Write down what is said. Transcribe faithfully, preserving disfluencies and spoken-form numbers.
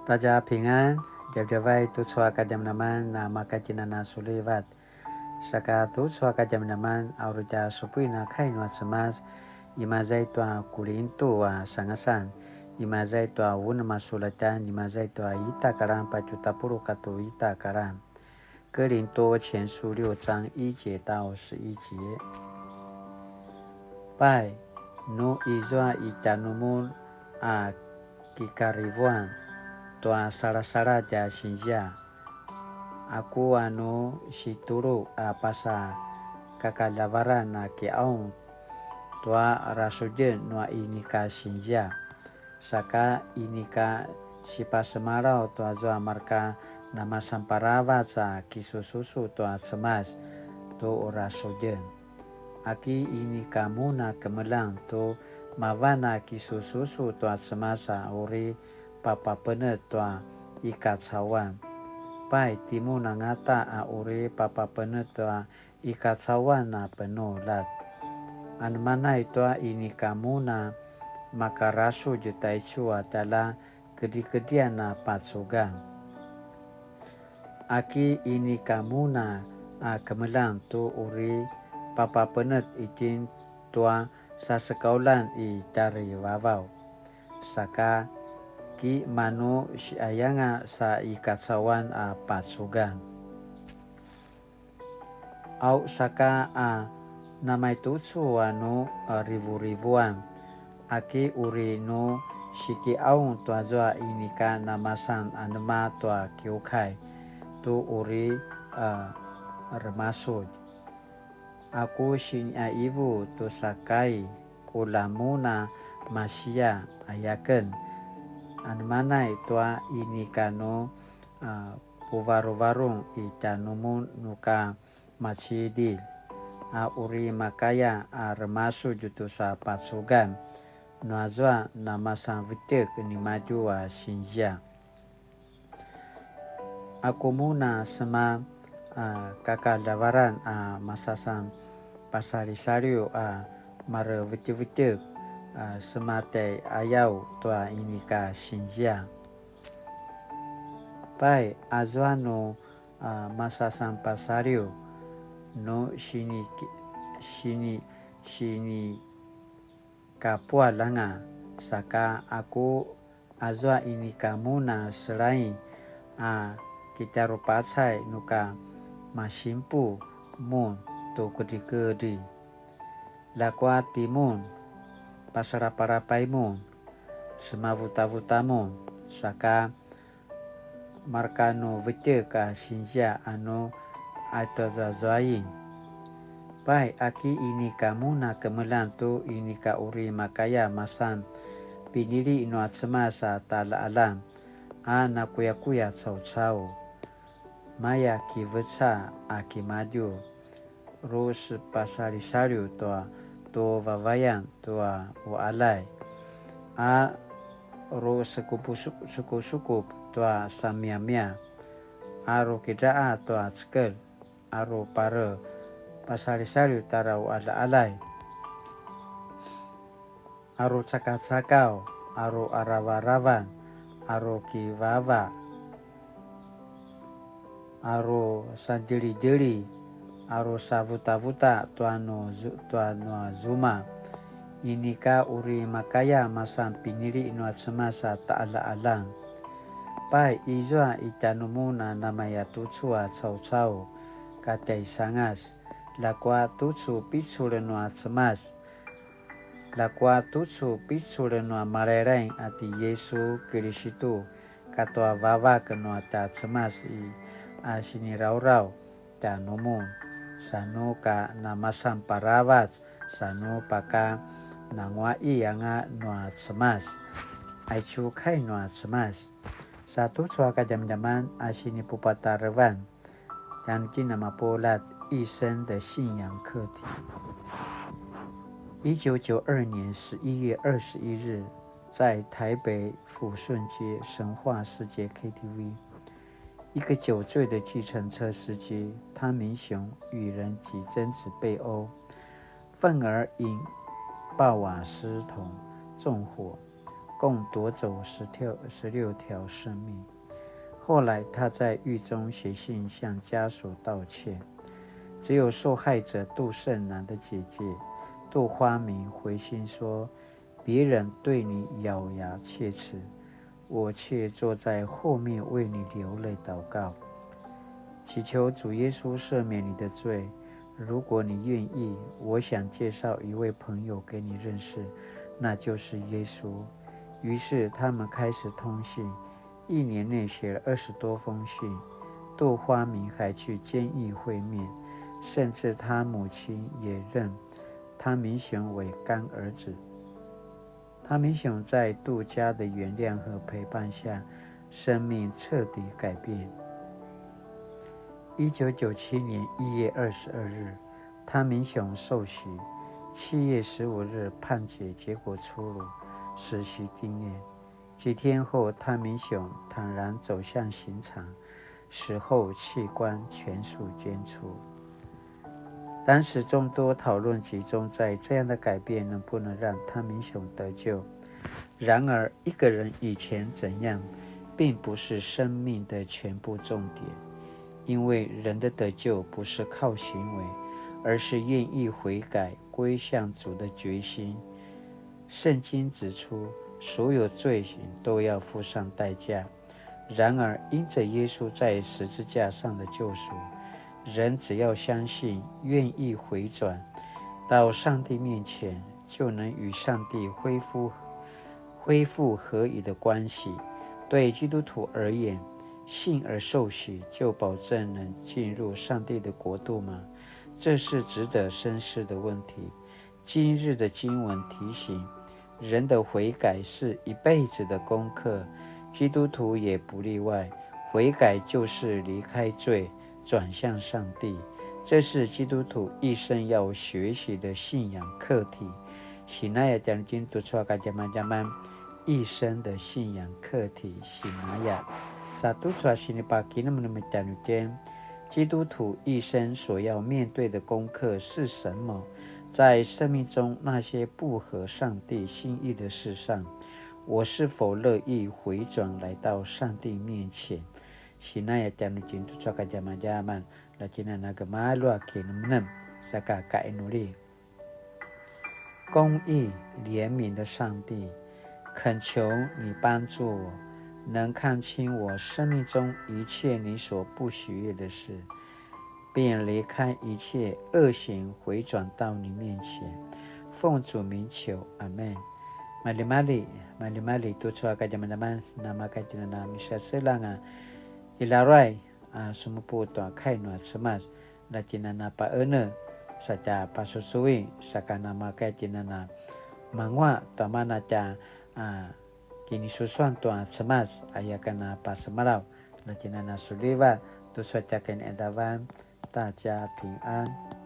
大家平安, djavadjavay tucu a kadjamadjaman na makatjinana sulivat. Saka tucu a kadjamadjaman a uri tja supuin a kai nua Cemas, imaza i tua Kulintu a sangasan, imaza i tua unem a sulatjan, imaza i tua ita karan patju tapuluq katua ita karan. 哥林多前书六章一节到十一节。Pai, nu izua i tjanumun a kikarivuan tua salasaladj a sinzia, aku a nu situlu a pasa kakaljavaran a kiqaung tua rasudjen nua inika sinzia. Saka inika sipasemalaw tuazua marka namasan paravac a kisususu tua Cemas tu rasudjen. Aki inika mun a kemeljang tu mavan a kisususu tua Cemas a uri papapenet tua i kacauan. Pai timun angata a uri papapenet tua i kacauan a penuljat. Anemanay tua inika mun a makarasudj taicu a tjalja kedrikedrian a pacugan. Aki inika mun a kemeljang tu uri papapenet itjen tua sasekauljan i tjarivavaw. Saka ki manu siayanga sa i kacauan a pacugan. Au saka a namaitucu a nu rivurivuan, aki uri nu sikiqaung tuazua inika namasan anema tua kiukai tu uri remasudj. Aku siniqaivu tu sakai, ula mun a masiaq ayaken. Anemanay tua inika nu puvaruvarung i tjanumun nuka macidilj, a uri makaya a remasudj tusa pacugan nuazua namasan vetjek nimadju a sinzia. Aku mun a sema a kakaljavaran a masasan pasalisaliw a marevetjevetjek a sema tjaiqayaw tua inika sinzia. Pai, azua nu a masasan pasaliw, nu sini, sini, sinikapualj anga, saka aku azua inika mun a selaing a kitjarupacay nuka masimpu mun tu kedrikedri. Ljakua timun, pasalapalapay mun, semavutavuta mun, saka marka nu vetjek a sinzia a nu aituazuazuain. Pai, aki inika mun a kemeljang tu inika uri makaya masan pinili nua Cemas a taqaljaqaljan a nakuyakuya caucau. Maya kiveca a kimadju, ru sepasalisaliw tua tu vavayan tua uqaljay, a ru sekupusu-, sekusukup tua samiamia, a ru kidraqa tua cekelj, a ru pare pasalisaliw tara uqaljaqaljay, a ru cakacakaw, a ru aravaravan, a ru kivava, a ru sadjelidjeli, a ru savutavuta tua nu zu-, tua nua zuma. Inika uri makaya masan pinili nua Cemas a taqaljaqaljan. Pai, izua i tjanumun a namaya tucu a caucau, ka tjaisangas, ljakua tucu picul nua Cemas. Ljakua tucu picul nua Malailaing a ti Yisu Kilisitu, katua Vavak nua tja Cemas i, a sinirauraw tjanumun, sa nu ka namasan paravac, sa nu paka nanguaqi anga nua Cemas. Aicu kai nua Cemas. Sa tucu a kadjamadjaman a sinipupatarevan. 将近那么波拉一生的信仰课题。一九九二年十一月二十一日，在台北抚顺街神话世界 K T V，一个酒醉的计程车司机汤明雄与人起争执被殴，愤而引爆瓦斯桶纵火，共夺走十条，十六条生命。后来他在狱中写信向家属道歉。只有受害者杜胜男的姐姐杜花明回信说：“别人对你咬牙切齿，我却坐在后面为你流泪祷告，祈求主耶稣赦免你的罪。如果你愿意，我想介绍一位朋友给你认识，那就是耶稣。”于是他们开始通信，一年内写了二十多封信。杜花明还去监狱会面，甚至他母亲也认汤明雄为干儿子。汤明雄在杜家的原谅和陪伴下，生命彻底改变。一九九七年一月二十二日，汤明雄受洗，七月十五日判决结果出炉，死刑定谳。几天后，汤明雄坦然走向刑场，死后器官全数捐出。当时众多讨论集中在这样的改变能不能让汤明雄得救。然而，一个人以前怎样，并不是生命的全部重点，因为人的得救不是靠行为，而是愿意悔改归向主的决心。圣经指出，所有罪行都要付上代价。然而，因着耶稣在十字架上的救赎，人只要相信，愿意回转到上帝面前，就能与上帝恢复恢复合宜的关系。对基督徒而言，信而受洗就保证能进入上帝的国度吗？这是值得深思的问题。今日的经文提醒，人的悔改是一辈子的功课，基督徒也不例外。悔改就是离开罪，转向上帝。这是基督徒一生要学习的信仰课题。Sinaya tjanuitjen tucu a kadjamadjaman, 一生的信仰课题。Sinaya. Sa tucu a sinipakinemnem tjanuitjen, 基督徒一生所要面对的功课是什么？在生命中那些不合上帝心意的事上，我是否乐意回转来到上帝面前？Sinaya tjanuitjen tucu a kadjamadjaman, la tjinana gemalju a kinemnem, saka kainuli. 公义怜悯的上帝，恳求你帮助我，能看清我生命中一切你所不喜悦的事，并离开一切恶行，回转到你面前。奉主名求，阿们。Malimali, malimali, tucu a kadjamadjaman, namaka tjinana misaseljang a i laruay a semupu tua kai nua Cemas, la tjinana paene, sa tja pasusuin, saka namaka tjinana mangua tua mana tja, a, kinisusuan tua Cemas, aya kana pasemalaw, la tjinana suliva, tucu a tja kiniqadavan, 大家平安。